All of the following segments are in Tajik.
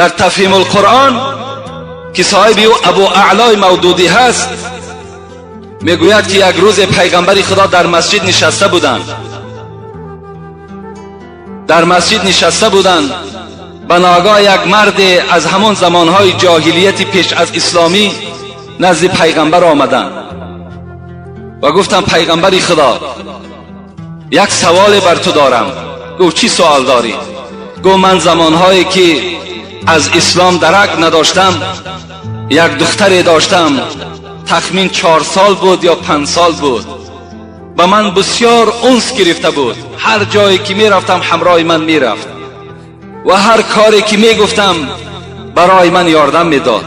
Дар Тафҳим Алқуръон ки соҳиби ӯ Абу Аълои Мавдудӣ ҳаст, мегӯяд ки як рӯзе пайғамбари Худо дар масҷид нишаста буданд. Дар масҷид нишаста буданд. Ба ногоҳ як марде аз ҳамон замонҳои ҷоҳилияти пеш аз исломӣ назди пайғамбар омаданд ва гуфтанд: пайғамбари Худо, як саволе бар ту дорам. Гуфт: чӣ суол дорӣ? Гуфт: ман замонҳое ки аз ислом дарак надоштам, як духтаре доштам, тахмин 4 сол буд ё 5 сол буд, ба ман бисёр унс гирифта буд. Ҳар ҷое ки мерафтам ҳамроҳи ман мерафт ва ҳар коре ки мегуфтам барои ман ёрдам медод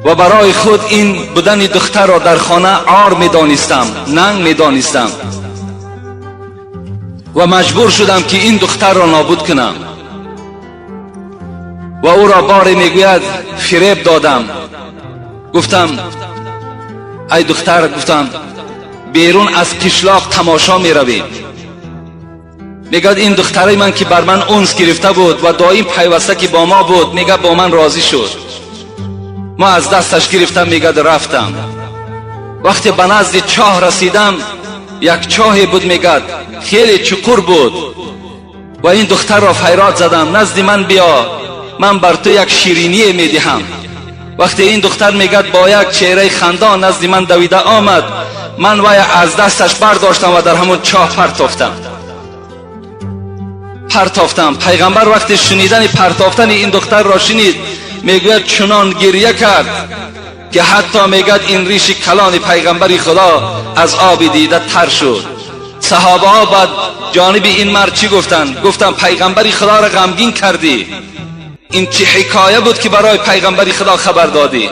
ва барои худ ин будани духтарро дар хона ор медонистам, нанг медонистам ва маҷбур шудам ки ин духтарро нобуд кунам. Ва ӯро боре, мегӯяд, фиреб додам. Гуфтам: ай духтар, гуфтам, берун аз қишлоқ тамошо меравем. Мегӯяд, ин духтари ман ки бар ман унс гирифта буд ва доим пайваста ки бо мо буд, мегӯяд, бо ман розӣ шуд. Мо аз дасташ гирифтам, мегӯяд, рафтам. Вақте ба назди чоҳ расидам, як чоҳе буд, мегӯяд, хеле чуқур буд, ва ин духтарро файрод задам: назди ман биё, ман бар ту як шириние медиҳам. Вақте ин духтар, мегӯяд, бо як чеҳраи хандон назди ман давида омад, ман вай аз дасташ бардоштам ва дар ҳамон чоҳ партофтам. Партофтам. Пайғамбар вақте шунидани партофтани ин духтарро шунид, мегӯяд, чунон гирья кард ки ҳатто, мегӯяд, ин риши калони пайғамбари Худо аз оби дида тар шуд. Саҳобаҳо баъд ҷониби ин мард чӣ гуфтанд? Гуфтанд: пайғамбари Худоро ғамгин кардӣ, ин чӣ ҳикоя буд ки барои пайғамбари Худо хабар додӣ?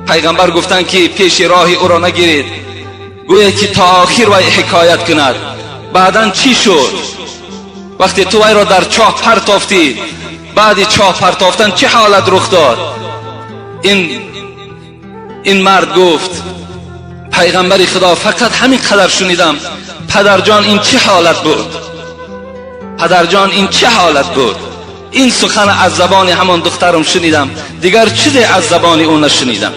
Пайғамбар гуфтанд ки пеши роҳи ӯро нагиред, гӯед ки то охир вай ҳикоят кунад. Баъдан чӣ шуд? Вақте ту вайро дар чоҳ партофтӣ, баъди чоҳ партофтан чӣ ҳолат рух дод? Ин мард гуфт: пайғамбари Худо, фақат ҳамин қадар шунидам. Падарҷон, ин чӣ ҳолат буд? Падарҷон, ин чӣ ҳолат буд? Ин сухан аз забони ҳамон духтарам шунидам, дигар чизе аз забони ӯ нашунидам.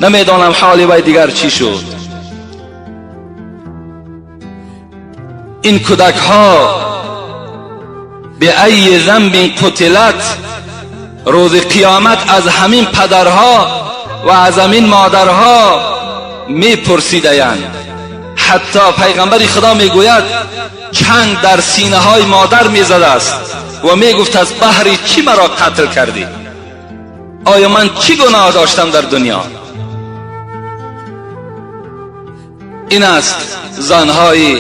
Намедонам ҳоли вай дигар чӣ шуд. Ин кӯдакҳо به ای ذنب قتلت، روز قیامت از همین پدرها و از همین مادرها میپرسیدند. حتی پیغمبر خدا میگوید چنگ در سینه های مادر میزده است و میگفت از بهر چی مرا قتل کردی؟ آیا من چی گناه داشتم در دنیا؟ این است زنهای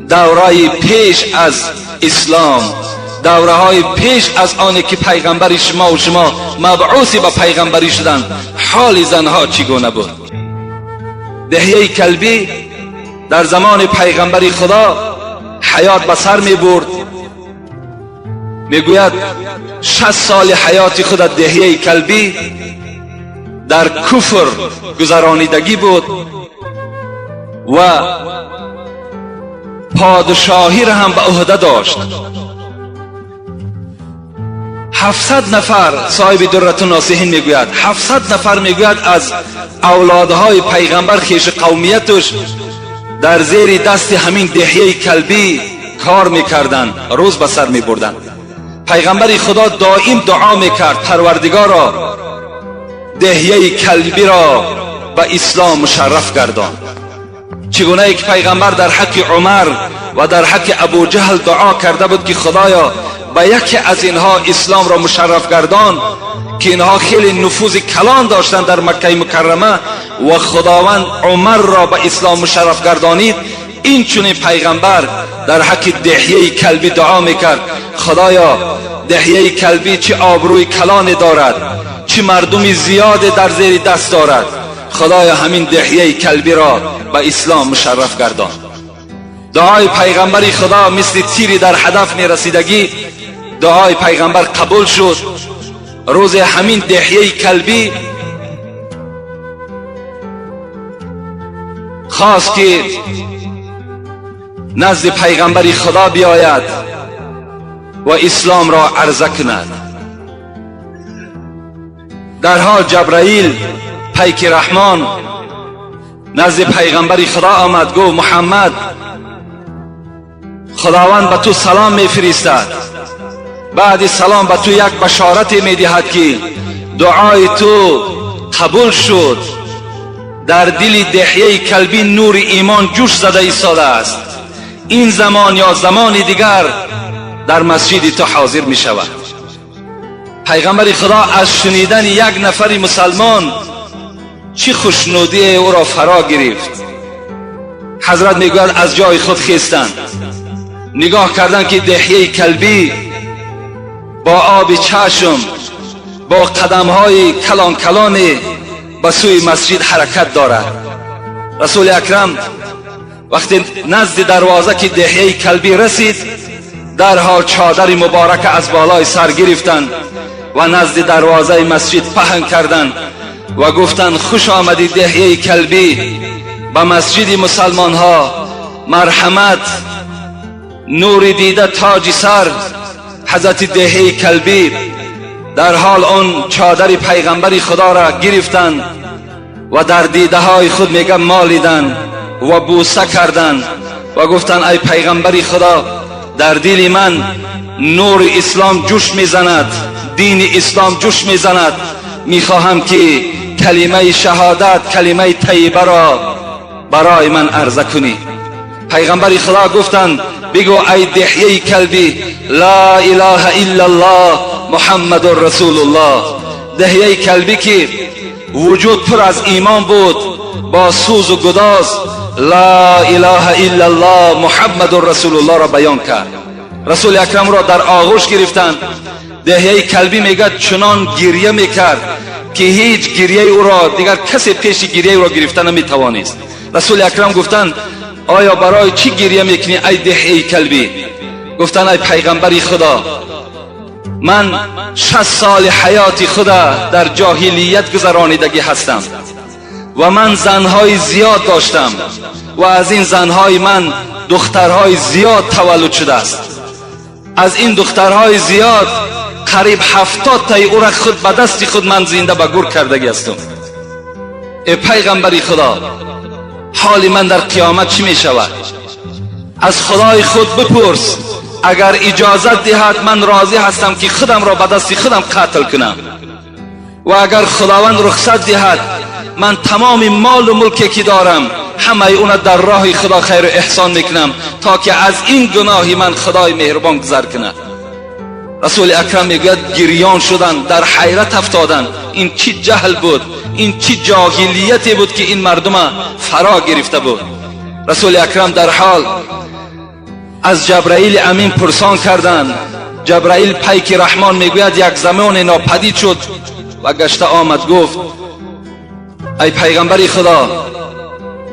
دورای پیش از اسلام، دوره های پیش از آنی که پیغمبر شما و شما مبعوثی به پیغمبری شدند، حال زنها چگونه بود؟ دهیه کلبی در زمان پیغمبر خدا حیات به سر می برد. میگوید 60 سال حیات خود دهیه کلبی در کفر گذرانیدگی بود و پادشاهی را هم به عهده داشت. 700 نفر، صاحب درة الناصحین میگوید 700 نفر، میگوید، از اولادهای پیغمبر، خیش قومیتش، در زیر دست همین دهیه کلبی کار میکردند، روز به سر میبردند. پیغمبر خدا دائم دعا میکرد: پروردگارا، دهیه کلبی را به اسلام مشرف گردان. چگونه که پیغمبر در حق عمر و در حق ابو جهل دعا کرده بود که خدایا به یکی از اینها اسلام را مشرف گردان، که اینها خیلی نفوذ کلان داشتند در مکه مکرمه، و خداوند عمر را به اسلام مشرف گردانید، این چنین پیغمبر در حق دهیه کلبی دعا میکرد: خدایا، دهیه کلبی چه آبروی کلان دارد، چه مردمی زیاد در زیر دست دارد، خدایا همین دهیه کلبی را به اسلام مشرف گردان. دعای پیغمبر خدا مثل تیری در هدف می رسیدگی، دعای پیغمبر قبول شد. روز همین دهیه کلبی خواست که نزد پیغمبر خدا بیاید و اسلام را عرضه کند. Дар ҳол Ҷабраил пайки Раҳмон назди пайғамбари Худо омад, гуфт: Муҳаммад, Худованд ба ту салом мефиристад. Баъди салом ба ту як башорате медиҳад, ки дуои ту қабул шуд. Дар дили Диҳияи Калбӣ нури имон ҷӯш зада истодааст. Ин замон ё замони дигар дар масҷиди ту ҳозир мешавад. Пайғамбари Худо аз шунидани як нафари мусалмон чӣ хушнудие ӯро фаро гирифт. Ҳазрат мегӯяд, аз ҷои худ хестанд, нигоҳ карданд, ки Диҳияи Калбӣ бо оби чашм, бо қадамҳои калон калоне ба сӯи масҷид ҳаракат дорад. Расули Акрам вақте назди дарвоза ки Диҳияи Калбӣ расид, дарҳол чодари муборака аз болои сар гирифтанд ва назди дарвозаи масҷид паҳн карданд ва гуфтанд: хуш омадӣ, Диҳияи Калбӣ, ба масҷиди мусалмонҳо, марҳамат, нури дида, тоҷи сар. Ҳазрати Диҳияи Калбӣ дар ҳол он чодари пайғамбари Худоро гирифтанд ва дар дидаҳои худ, мега, молиданд ва бӯса карданд ва гуфтанд: ай пайғамбари Худо, дар дили ман нури ислом ҷӯш мезанад, дини ислом ҷӯш мезанад. Мехоҳам, ки калимаи шаҳодат, калимаи тайибаро барои ман арза кунӣ. Пайғамбари Худо гуфтанд: бигӯ, ай Диҳияи Калбӣ, ла илаҳа иллаллоҳ, Муҳаммадун расулуллоҳ. Диҳияи Калбӣ, ки вуҷуд пур аз имон буд, бо сӯзу гудоз ла илаҳа иллаллоҳ, Муҳаммадун расулуллоҳро баён кард. Расули Акрамро дар оғӯш гирифтанд. Диҳияи Калбӣ мегӯяд, чунон гирья мекард, ки ҳеҷ гирьяи ӯро дигар касе пеши гирьяи ӯро гирифта наметавонист. Расули Акрам гуфтанд: оё барои чӣ гирья мекунӣ, ай Диҳияи Калбӣ? Гуфтанд: ай пайғамбари Худо, ман 60 соли ҳаёти худа дар ҷоҳилият гузаронидагӣ ҳастам ва ман занҳои зиёд доштам ва аз ин занҳои ман духтарҳои зиёд таваллуд шудааст. Аз ин духтарҳои зиёд қариб 70 таи ӯра худ ба дасти худ ман зинда ба гур кардагӣ ҳастам. Э пайғамбари Худо, ҳоли ман дар қиёмат чӣ мешавад? Аз Худои худ бипурс, агар иҷозат диҳад, ман розӣ ҳастам, ки худамро ба дасти худам қатл кунам ва агар Худованд рухсат диҳад, ман тамоми молу мулке ки дорам, ҳамаи уна дар роҳи Худо хайру эҳсон мекунам, то ки аз ин гуноҳи ман Худои меҳрубон гузар кунад. Расули Акрам мегӯяд, гирён шуданд, дар ҳайрат афтоданд. Ин чӣ ҷаҳл буд, ин чӣ ҷоҳилияте буд, ки ин мардума фаро гирифта буд? Расули Акрам дар ҳол аз Ҷабраили Амин пурсон карданд. Ҷабраил пайки Раҳмон, мегӯяд, як замоне нопадид шуд ва гашта омад, гуфт: ай пайғамбари Худо,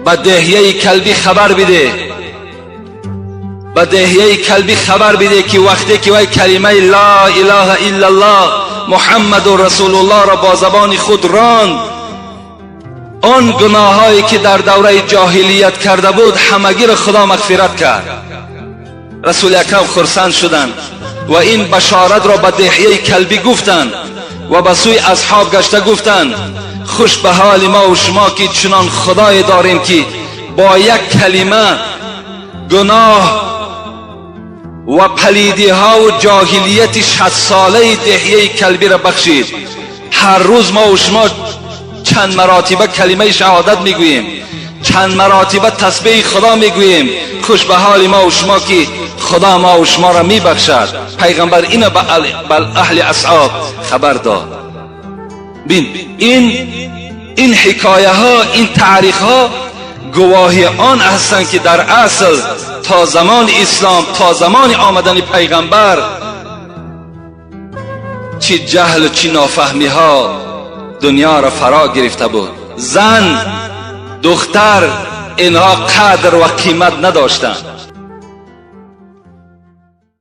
ба Диҳияи Калбӣ хабар биде, ба Диҳияи Калбӣ хабар биде, ки вақте ки вай калимаи ла илаҳа иллаллоҳ, Муҳаммадун расулуллоҳро бо забони худ ронд, он гуноҳҳое ки дар давраи ҷоҳилият карда буд, ҳамагиро Худо мағфират кард. Расули Акрам хурсанд шуданд ва ин башоратро ба Диҳияи Калбӣ гуфтанд ва ба сӯи асҳоб гашта гуфтанд: хуш ба ҳоли мо ва шумо, ки чунон Худое дорем, ки бо як калима гуноҳ ва палидиҳову ҷоҳилияти 60-солаи Диҳияи Калбиро бахшид. Ҳар рӯз мо ва шумо чанд маротиба калимаи шаҳодат мегӯем, чанд маротиба тасбеҳи Худо мегӯем. Хуш ба ҳоли мо ва шумо, ки Худо мо ва шуморо мебахшад. Пайғамбар ина ба аҳли асҳоб хабар дод. Бин, ин ҳикояҳо, ин таърихҳо гувоҳи он ҳастанд, ки дар асл то замони ислом, то замони омадани пайғамбар чӣ ҷаҳлу чӣ нофаҳмиҳо дунёро фаро гирифта буд. Зан, духтар, инҳо қадр ва қимат надоштанд.